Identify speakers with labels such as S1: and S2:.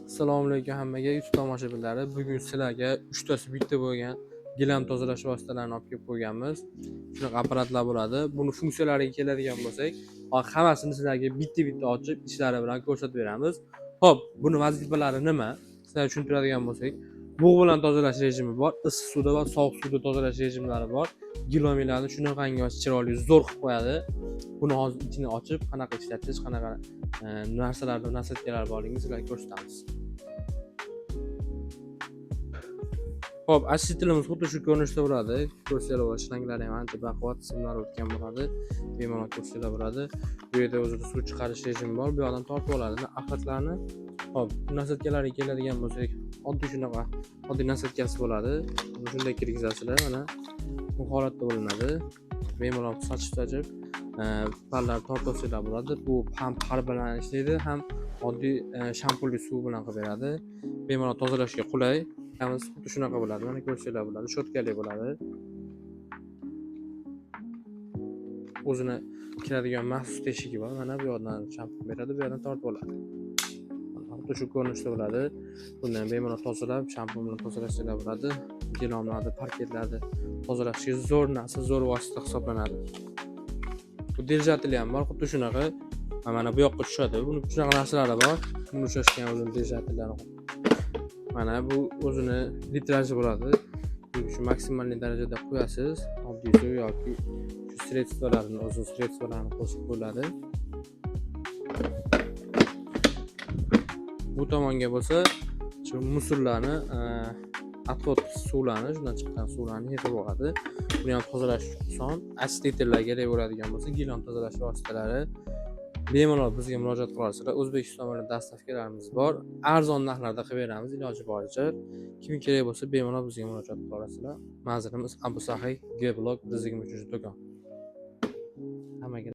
S1: Assalomu alaykum hammaga, YouTube tomoshabinlari. Bugun sizlarga uchtasi bitta bo'lgan gilam tozalash vositalarini olib kelib qo'yganmiz. Shunaqa apparatlar bo'ladi. Buni funksiyalariga keladigan bo'lsak, hozir hammasini sizlarga bitta-bitta ochib, ishlari bilan ko'rsatib beramiz. Xo'p, buni vazifalari nima? Sizlarga tushuntiradigan bo'lsak, bug' bilan tozalash rejimi bor, issiq suvda va sovuq suvda tozalash rejimlari bor. Gilamlarni shunaqangi chiroyli, zo'r qilib qo'yadi. Buni hozir ichini ochib, qanaqa ishlatish, qanaqa narsalar, nasatkalar borligini sizlarga ko'rsatamiz. Xo'p, очистителimiz xuddi shu ko'rinishda bo'ladi. Ko'rsanglar bo'ladi, shlanglari ham ancha baquvvat, simlar o'tgan bo'ladi. Bemalol ko'rsanglar bo'ladi. Bu yerda o'zida suv chiqarish rejimi bor. Bu yoqdan tortib oladi axlatlarni. Xo'p, nasatkalarga keladigan bo'lsak, oddiy shunaqa oddiy nasatkasi bo'ladi. Buni shunday kirgizasizlar, mana bu holatda bo'linadi. Bemalol sochib-sochib, parlar tortib olsanglar bo'ladi. Bu ham par bilan ishlaydi, ham oddiy shampunli suv bilan qilib beradi. Bemalol tozalashga qulay. Xuddi shunaqa bo'ladi. Mana ko'rsanglar bo'ladi, shotkali bo'ladi. O'zini kiradigan maxsus teshigi bor. Mana bu yoqdan shampun beradi, bu yoqdan tortib oladi. Xuddi shu ko'rinishda bo'ladi. Bundan bemalol tozalab, shampun bilan tozalashlar bo'ladi. Gilamlarni, parketlarni tozalashga zo'r narsa, zo'r vosita hisoblanadi. Bu держатель ham bor, xuddi shunaqa. Mana bu yoqqa tushadi. Buni shunaqa narsalari bor. Buni ushlashgan o'zini держательlari. Mana bu o'zini litraji bo'ladi. Shu maksimal darajada qo'yasiz, oddiy suv yoki shu sredstvolarni, o'zi sredstvolarni qo'shib qo'yiladi. Bu tomonga bo'lsa shu musullarni, отвод suvlarni, shundan chiqqan suvlarni yig'ib oladi. Buni ham tozalash oson. Очистительlar kerak bo'ladigan bo'lsa, gilam tozalash vositalari bemalol bizga murojaat qila olasizlar. O'zbekiston bilan dastavkalarimiz bor. Arzon narxlarda qilib beramiz iloji boricha. Kim kerak bo'lsa bemalol bizga murojaat qila olasizlar. Manzilimiz Abu Sahiy G blok 123 do'kon. Hammaga